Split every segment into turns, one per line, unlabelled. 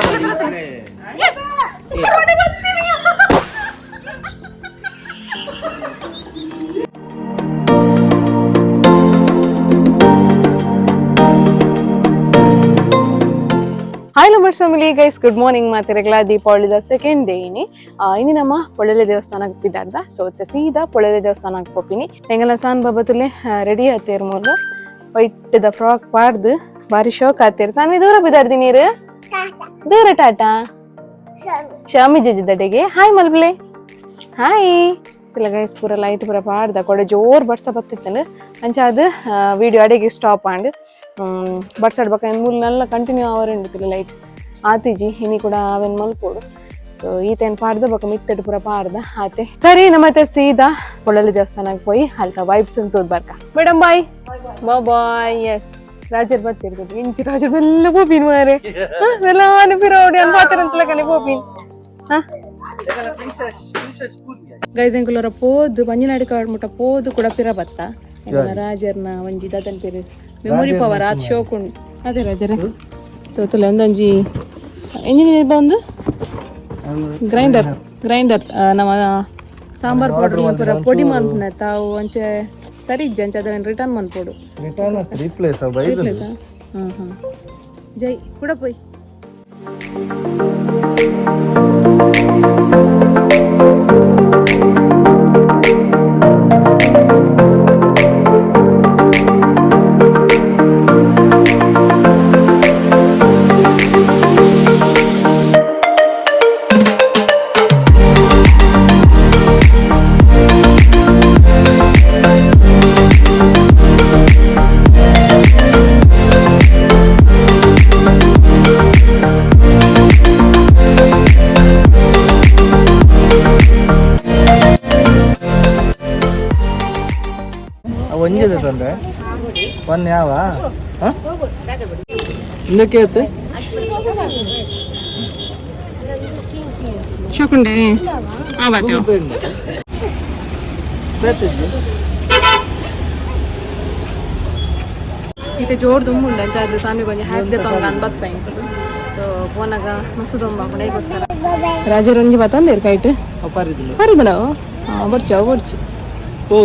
Hi lovers family guys, good morning. ಮಾತಿರಗ್ಲ ದೀಪಾವಳಿದ second day ಇನಿ. ಇನಿ ನಮ್ಮ ಪೊಳಲಿ ದೇವಸ್ಥಾನಕ್ಕೆ ಬಿದ್ದಾರ್ದ. ಸೊ ಸೀದಾ ಪೊಳಲಿ ದೇವಸ್ಥಾನಕ್ಕೆ ಪೋಪಿನಿ. ಎಂಗಲ ಸಾನ್ ಬಾಬತುಲೆ ರೆಡಿ ಆತೇರ್. ಮೂಲು ವೈಟ್ the frock ಪಾಡ್ದು ಬಾರಿ ಶೋಕ್ ಆತೇರ್. ಸಾನ್ವಿ, ದೂರ ಬಿದ್ದಾರ್ದಿ ನೀರು ದೂರ. ಟಾಟಾ ಶಾಮಿ ಜಜ್ಜಿದಡೆಗೆ ಹಾಯ್ ಮಲ್ಪಲೆ ಹಾಯ್. ಇಲ್ಲ ಗೈಸ್, ಪೂರ ಲೈಟ್ ಪೂರ ಪಾಡ್ದ. ಕೊಡೆ ಜೋರ್ ಬರ್ಸ ಬತ್ತಿತ್ತನು. ಅಂಚ ಅದು ವಿಡಿಯೋ ಅಡೆಗೆ ಸ್ಟಾಪ್ ಆಂಡ್. ಬರ್ಸಾಡ್ಬೇಕ ಮೂಲ ನಲ್ಲ ಕಂಟಿನ್ಯೂ ಅವರ್ ಉಂಡು. ಲೈಟ್ ಆತಿಜಿ. ಇನಿ ಕೂಡ ಅವೇನ್ ಮಲ್ಪೋಡು. ಸೊ ಈತೇನ್ ಪಾಡ್ದ ಬೊಕ ಮಿತ್ತಡ್ ಪೂರ ಪಾಡ್ದ ಆತೆ. ಸರಿ, ನಮ್ಮತ್ತೆ ಸೀದಾ ಪೊಳಲಿ ದೇವಸ್ಥಾನಕ್ಕೆ ಪೋಯಿ ಅಲ್ತ ವೈಬ್ಸ್ ಅಂತ ಬರ್ಕ. Madam bye bye. ಎಸ್, ರಾಜರ್ ಬತ್ತಿರ್ತದೆ. ಇಂಚಿ ರಾಜರ್ ಮೆಲ್ಲ ಪೋಪಿನ್ ಮಾರೆ. ಮೆಲ್ಲ ಪಿರೋಡಿ ಅನ್ ಪಾತ್ರ ಕನೆ ಪೋಪಿನ್. ಹಾ ಗೈಸ್, ಎಂಕುಲರ ಪೋದು ಮಂಜನಾಡಿ ಕಾಡ್ ಮುಟ್ಟ ಪೋದು ಕೂಡ ಪಿರ ಬತ್ತ. ಎಂಕಲ ರಾಜರ್ನ ಒಂಜಿ ದಾದನ್ ಪಿರು ಮೆಮೊರಿ ಪವರ್ ಆತ್ ಶೋಕ್ ಉಂಡು. ಅದೇ ರಾಜರ ತೋತಲೆ ಒಂದೊಂಜಿ ಎಂಜಿನ್ ಬಂದು ಗ್ರೈಂಡರ್ ಗ್ರೈಂಡರ್ ನಮ್ಮ ಸಾಂಬಾರ್ ಪೌಡರ್ ಪೂರ ಪೊಡಿ ಮನ್ಪುನ ತಾವು. ಅಂಚೆ ಸರಿ ಇಜ್ಜಿ, ಅಂಚೆ ಅದನ್ನ ರಿಟರ್ನ್ ಮನ್ಪೋಡು.
Return replace.
ರೀಪ್ಲೇಸ್. ಹ್ಮ್ ಹ್ಮ್ ಜೈ ಕೂಡ ಪೋಯ್.
ಒಂಜಿದೆ ತೊಂದ್ರೆ ಒನ್ ಯಾವ ಇಂದಕ್ಕೆ ಆಯ್ತು.
ಶೋಕುಂಡೆ ಆ ಬಾತ್ಯೋ. ಇತ್ತೆ ಜೋರ್ ದುಮ್ಮುಂಡು. ಅಂಚ ಅದು ಸ್ವಾಮಿ ಕೊಂಚ ಹ್ಯಾಪ್ ತೊಂಗ ಅನ್ ಬತ್ತ ಇಂಕುಲು. ಸೊ ಪೋನಾಗ ಮಸ್ತ್ ದೊಂಬ ಐಗೋಸ್ಕರ ರಾಜರೊಂಜಿ ಬತ್ತೊಂದೇರು ಕೈಟ್.
ಪರಿದಿಲ್ಲ.
ಪರಿದ ನಾವು ಬೊಡ್ಚಿ, ಅವು ಬೊಡ್ಚಿ.
ಓ.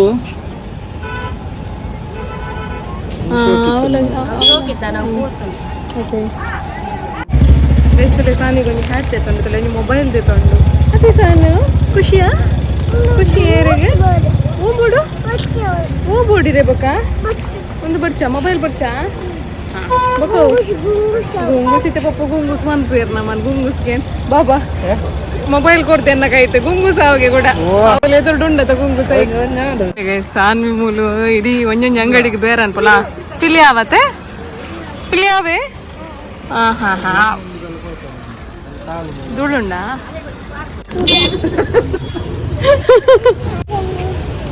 ಓಕೆ, ಬೇಸ್ತಲೆ ಸಾನಿ ಕೊಂಚ ಹ್ಯಾಟ್ ತೇತೊಂಡು ತಲೆ, ಒಂಜಿ ಮೊಬೈಲ್ ದೇತೊಂಡು. ಅದೇ ಸಾನು, ಖುಷಿಯಾ? ಖುಷಿ ಏರಿಗೆ? ಹೂ ಬೋಡು, ಹೂ ಬೋಡಿರೆ ಬೊಕ್ಕ ಒಂದು ಬಡ್ಚಾ? ಮೊಬೈಲ್ ಬಡ್ಚಾ ಬೊಕ್ಕ? ಗುಂಗುಸ್ ಇತ್ತೆ ಪಪ್ಪ ಗುಂಗುಸ್ ಮನ್ಪೇರ್ ನಮ್ಮನ್. ಗುಂಗುಸ್ಗೆ ಬಾಬಾ ಮೊಬೈಲ್ ಕೊಡ್ತೇನೆ ಕೈಟ್. ಗುಂಗುಸ್ ಅವಾಗೆ ಕೂಡ ಅವಲೆ ದುಡ್ಡು ಉಂಡತ ಗುಂಗುಸ್. ಸಾನ್ವಿ ಮೂಲು ಇಡೀ ಒಂಜೊಂಜಿ ಅಂಗಡಿಗೆ ಬೇರೆ ಅನ್ಪಲ. ಪಿಲಿ ಆವತ್ತೆ, ಪಿಲಿ ಆವೆ. ಹಾ ಹಾ ಹಾ ದುಳ್ಳುಂಡ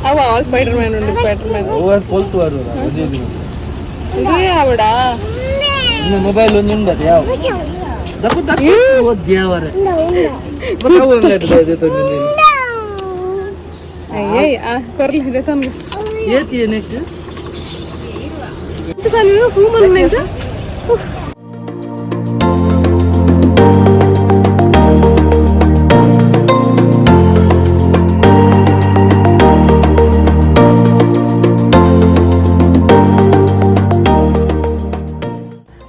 ಅವ. ಸ್ಪೈಡರ್ ಮ್ಯಾನ್ ಉಂಡು, ಸ್ಪೈಡರ್ ಮ್ಯಾನ್.
ಪೊಲ್ತು
ಇದು ಯಾವಡ?
ಮೊಬೈಲ್ ಒಂದು ಉಂಡದು ಯಾವ ದಕ್ಕು ದಕ್ಕು ದೇವರೇ.
ಅಯ್ಯ, ಕೊರ್ಲಿ ಇದೆ ತನ್ಗೆ.
ಏತಿ ಏನಕ್ಕೆ?
ಸಾನ್ವಿ ಹೂ ಮನ್ನೆಂಚ.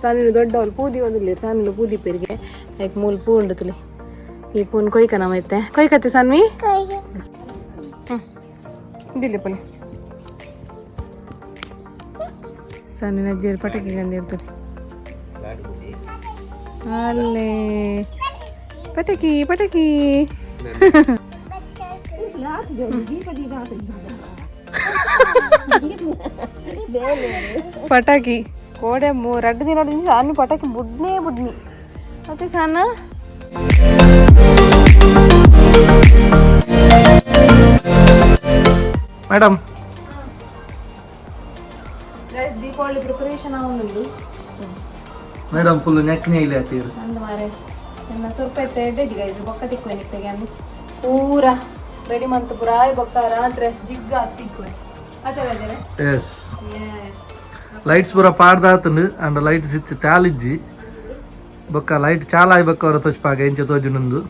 ಸಾನಿನ ದೊಡ್ಡವಳು ಪೂದಿ ಒಂದಿಲ್ಲ. ಸಾನಿನ ಪೂದಿ ಪೇರಿಗೆ ಲೈಕ್ ಮೂಲು ಪೂ ಉಂಡು ತುಲಿ. ಈ ಪೂನ್ ಕೊಯ್ಕ ನಮ್ಮ ಐತೆ. ಕೊಯ್ಕತ್ತೆ ಸಾನ್ವಿ. ಹ್ಞೂ ದಿಲ್ಲಿ ಪೊಲಿ. ಸಾನಿನ ಅಜ್ಜಿಯರು ಪಟಾಕಿ ಗಂದಿರ್ತದೆ ಅಲ್ಲೇ. ಪಟಾಕಿ ಪಟಾಕಿ. ಪಟಾಕಿ ಕೋಡೆ ರಡ್ಡು ದಿನ ಸಾನು ಪಟಾಕಿ ಬುಡ್ನೇ ಬುಡ್ನಿ. ಮತ್ತೆ ಸಾನ.
Madam.
Guys, Deepavali preparation ಆವೊಂದುಂಡು.
Madam full ನೆಕ್ನೆ ಇಲ್ಲ ಆತೀರು.
ಅಂದ್ ಮಾರೆ, ಎನ್ನ ಸ್ವಲ್ಪ ಎತ್ತೆ ಎಡ್ಡೆ ಗೈಸ್. ಬೊಕ್ಕ ತಿಕ್ಕುವೆ ನಿಕ್ತೆಗೆ ಅನ್ನು ಪೂರ ರೆಡಿ ಮಂತ್ ಪೂರ ಆಯ್ ಬೊಕ್ಕ ರಾತ್ರೆ ಜಿಗ್ಗ ತಿಕ್ಕುವೆ. ಅದೇ ಅದೇ.
ಎಸ್.
ಎಸ್.
ಲೈಟ್ಸ್ ಪೂರ ಪಾಡ್ದಾತಂಡು ಅಂಡ್ ಲೈಟ್ಸ್ ಇಚ್ಚ ಚಾಲಿಜ್ಜಿ. ಬೊಕ್ಕ ಲೈಟ್ ಚಾಲ ಆಯ್ ಬೊಕ್ಕ ಅವರ ತೋಚ್ಪಾಗ ಎಂಚ ತೋಜುನಂದು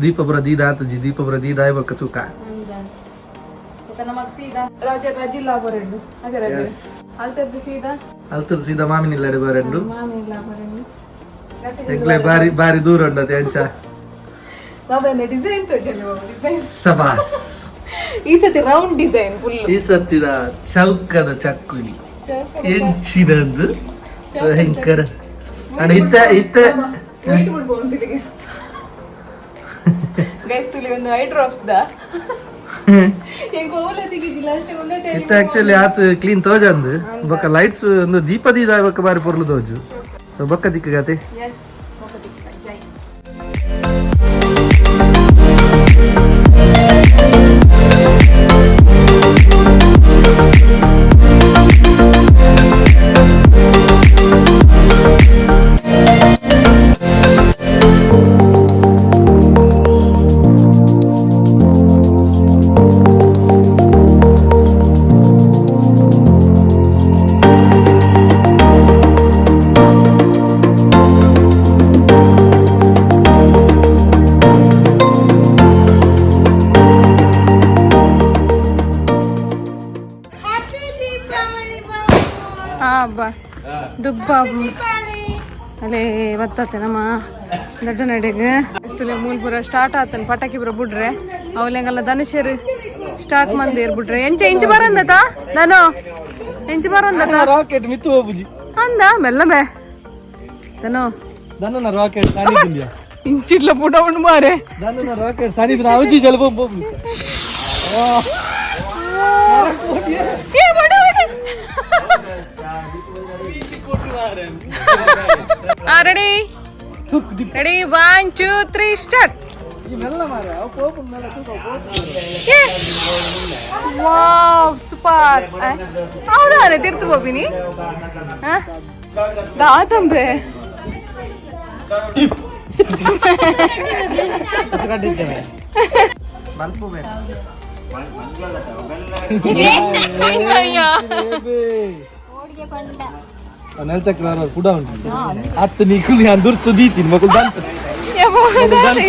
ದೀಪ ಪುರ ದೀದ ಆತಜಿ ದೀಪ ಪುರ ದೀದ ಆಯ್ ಬೊಕ್ಕ ತೂಕ.
ನಮಗ್ ಸೀದಾ ರಾಜ ರಜಿಲ್ಲ ಬರೆಂಡು ಅದೇ ರಜೆ ಅಲ್ತದ್ದು ಸೀದಾ.
ಅಲ್ತರ್ ಸೀದಾ ಮಾಮಿನಿಲ್ಲಡೆ ಬರೆಂಡು.
ಮಾಮಿಲ್ಲ ಬರೆಂಡು.
ಎಂಕ್ಲೆ ಬಾರಿ ಬಾರಿ ದೂರ ಉಂಡತೆ ಅಂಚ.
ಬಾಬಾ ಡಿಸೈನ್ ತೋಜಲ್ಲ ಬಾಬಾ ಡಿಸೈನ್.
ಸಬಾಸ್.
ಈ ಸತಿ ರೌಂಡ್ ಡಿಸೈನ್ ಫುಲ್.
ಈ ಸತ್ತಿದ ಚೌಕದ ಚಕ್ಕುಲಿ ಎಂಚಿನಂದು ಭಯಂಕರ ಅಣ್ಣ ಇತ್ತ ಇತ್ತ.
ವೈಟ್ ಬಿಡ್ಬೋದು ಅಂತಿಲ್ಲಿಗೆ ಗೈಸ್ ತುಲಿ ಒಂದು I drops the ಹೆಂಗ್ ಓಲ ತೆಗಿದಿಲ್ಲ ಅಷ್ಟೇ ಒಂದೇ ಟೈಮ್.
ಇತ್ತ ಆಕ್ಚುಲಿ ಆತ ಕ್ಲೀನ್ ತೋಜಂದು ಬೊಕ್ಕ ಲೈಟ್ಸ್ ಒಂದು ದೀಪ ದೀದ ಬೊಕ್ಕ ಬಾರಿ ಪೊರ್ಲು ತೋಜು. ಸೊ ಬೊಕ್ಕ ದಿಕ್ಕಗತೆ.
ಎಸ್, ಜೈ. ಹಬ್ಬ ಡುಬ್ಬ ಅಲ್ಲೇ ಬತ್ತತೆ ನಮ್ಮ ದೊಡ್ಡ ನಡೆಗೆ ಸುಲೆ ಮೂಲ್ಪುರ ಸ್ಟಾರ್ಟ್ ಆತನ್ ಪಟಾಕಿ ಬರ ಬಿಡ್ರೆ ಅವಲೆಂಗೆಲ್ಲ ಧನುಷರು ಸ್ಟಾರ್ಟ್ ಮಂದಿರ್ ಬಿಡ್ರೆ ಎಂಚ ಇಂಚ ಬರಂದತ ನಾನು ಎಂಚ ಬರಂದತ.
ರಾಕೆಟ್ ಮಿತ್ತು ಹೋಗುಜಿ.
ಅಂದ ಮೆಲ್ಲ ಬೇ ಧನು.
ದನ್ನ ರಾಕೆಟ್ ಸಾನಿದಿಲ್ಲ.
ಇಂಚಿಡ್ಲ ಪುಟ ಉಂಡು ಮಾರೆ.
ದನ್ನ ರಾಕೆಟ್ ಸಾನಿದ್ರ ಅವಜಿ ಜಲಬ ಹೋಗು.
ಏ ಬಡ ಬಡ. Ready ready, 1 2 3 start.
ಈ ಮೆಲ್ಲ ಮಾರೆ ಅವು ಪೋಪು ಮೆಲ್ಲ ತೂಕ ಪೋಪು.
ವಾವ್, ಸೂಪರ್. ಹೌದಾ ತಿರ್ತು ಬೋಪಿನಿ ದಾತಂಬೆ.
ಬಲ್ಪು ಬೇಕು. ನೆಲ್ಚಕ್ರ ಕೂಡ ಉಂಟು ಅತ್ತ ನೀಕುಲಿ ಅಂದುರ್ ಸುದೀತೀನಿ ಮಕ್ಕಳು ದಂತ ದಂತ.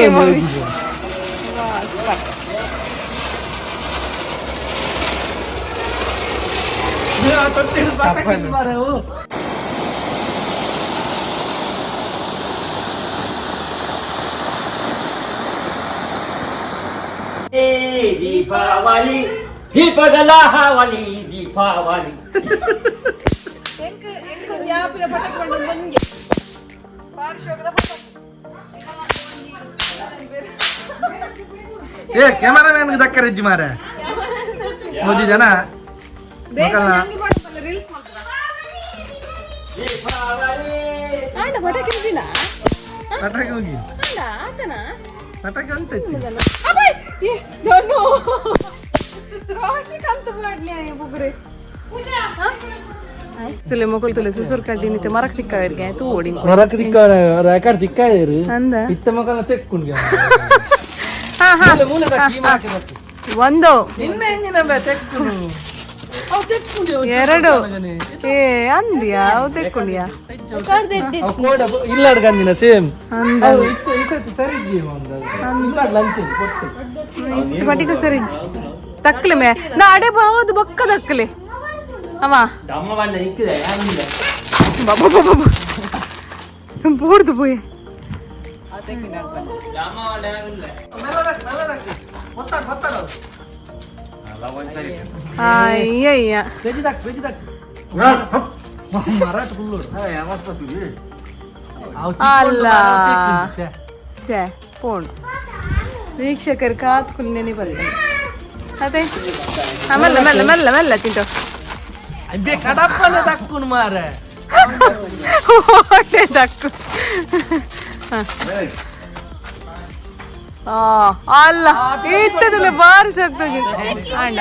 ದೀಪಾವಳಿ ದೀಪಗಳ ಹಾವಳಿ ದೀಪಾವಳಿ.
ಏ ಕ್ಯಾಮರಾಮ್ಯಾನ್ ದಕ್ಕರೆಜ್ಜಿ ಮಾರ ಮೂಜಿ ಜನ ಮಕ್ಕಳ.
ಆಂಡ ಪಟಾಕಿ ಉಂಟಿನ.
ಪಟಾಕಿ ಹೋಗಿ.
ಆಂಡ ಆತನ.
ಪಟಾಕಿ ಅಂತ.
ಅಬ್ಬಾ, ಏ, ನಾನು ರಾಶಿಕಾಂತ ಮಾಡ್ಲಿ ಬುಗ್ರೆ ಸುಲೆ ಮೊಕಲ್ ತುಲೆ ಸುಸುರ್ ಕಡ್ಡಿ ನಿತ್ತೆ ಮರಕ್ ತಿಕ್ಕವರಿಗೆ ತೂ ಓಡಿ.
ಮರಕ್ ತಿಕ್ಕ ರೆಕಾರ್ಡ್ ತಿಕ್ಕ ಇರು.
ಅಂದ.
ಇತ್ತ ಮಕ್ಕಳ ತೆಕ್ಕುಂಡು.
ಹಾ ಹಾ.
ಮೂಲೆ ದಕ್ಕಿ, ಈ ಮರಕ್ಕೆ ದಕ್ಕಿ.
ಒಂದು.
ನಿನ್ನ ಎಂಜಿನ ಬೇ ತೆಕ್ಕುನು ಅವು ತೆಕ್ಕುಂಡು.
ಎರಡು. ಏ ಅಂದ್ಯಾ ಅವು ತೆಕ್ಕೊಂಡಿಯಾ?
ಅವು ಕೋಡ ಇಲ್ಲಾಡ್ ಗಂದಿನ ಸೇಮ್.
ಅಂದ.
ಅವು ಇತ್ತ ಈ ಸರ್ತಿ ಸರಿ ಜೀವ ಒಂದು ಇಲ್ಲಾಡ್ ಲಂಚ್ ಕೊಟ್ಟೆ.
ಇಷ್ಟು ಪಟಿಕ ಸರಿ ತಕ್ಲೆ ಮೇ ನಾ ಅಡೆ ಬಾವದು ಬೊಕ್ಕ ದಕ್ಲೆ ಅಮ್ಮ.
ಅಮ್ಮ ಬಂದ ನಿಕ್ಕಿದೆ.
ಬಾಬಾ ಬಾಬಾ ಬೋರ್ದು ಪೋಯ್. ಅಯ್ಯಯ್ಯ.
ಬೆಜಿ ದಕ್ ಬೆಜಿ ದಕ್ ಮರಾಠ ಫುಲ್ಲು.
ಅಲ್ಲ. ಛೇ ಪೋಣ್ ವೀಕ್ಷಕರು ಕಾತ್ ಕುಲ್ನೇನೆ ಬರ್ತಾರೆ ಅದೇ ಹಾ, ಮೆಲ್ಲ ಮೆಲ್ಲ ಮೆಲ್ಲ ಮೆಲ್ಲ ತಿಂಟು.
ಬೇ ಕಡಪ್ಪನ ದಕ್ಕುನು ಮಾರೆ.
ಹೊಟ್ಟೆ ದಕ್ಕು. ಹ. ಆ, ಅಲ್ಲ ಇತ್ತದಲ್ಲ ಬಾರಿ ಸತ್ತೋಗಿ ಅಣ್ಣ.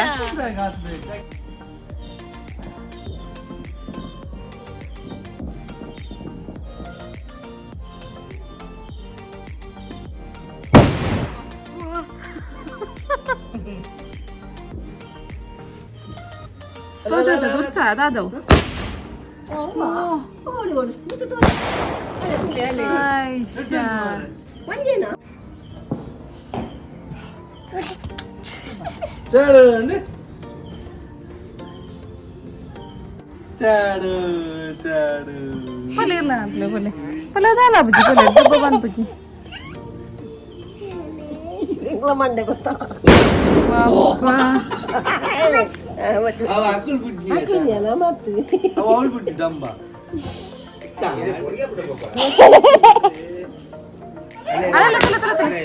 ಹೌದೌದು ದುರ್ಸ ಅದಾದವು.
ಚಾಡು ಅಂದೆ. ಚಾಡು ಚಾಡು.
ಪೊಲೆ ಇರ್ಲ ಪೊಲೆ ಪೊಲೆ ಪೊಲೆ ದಾಲ ಬುಜ್ಜಿ ಪೊಲೆ ದುಬ್ಬ ಬಂದ್ ಬುಜ್ಜಿ.
ಅವ ಅಕುಲ್ ಬುಡ್ಡಿ, ಅವ ಅವಳು ಬುಡ್ಡಿ ಡಂಬ.
ಅಲ್ಲ, ಪೊಲೆ ಪೊಲೆ ಪೊಲೆ.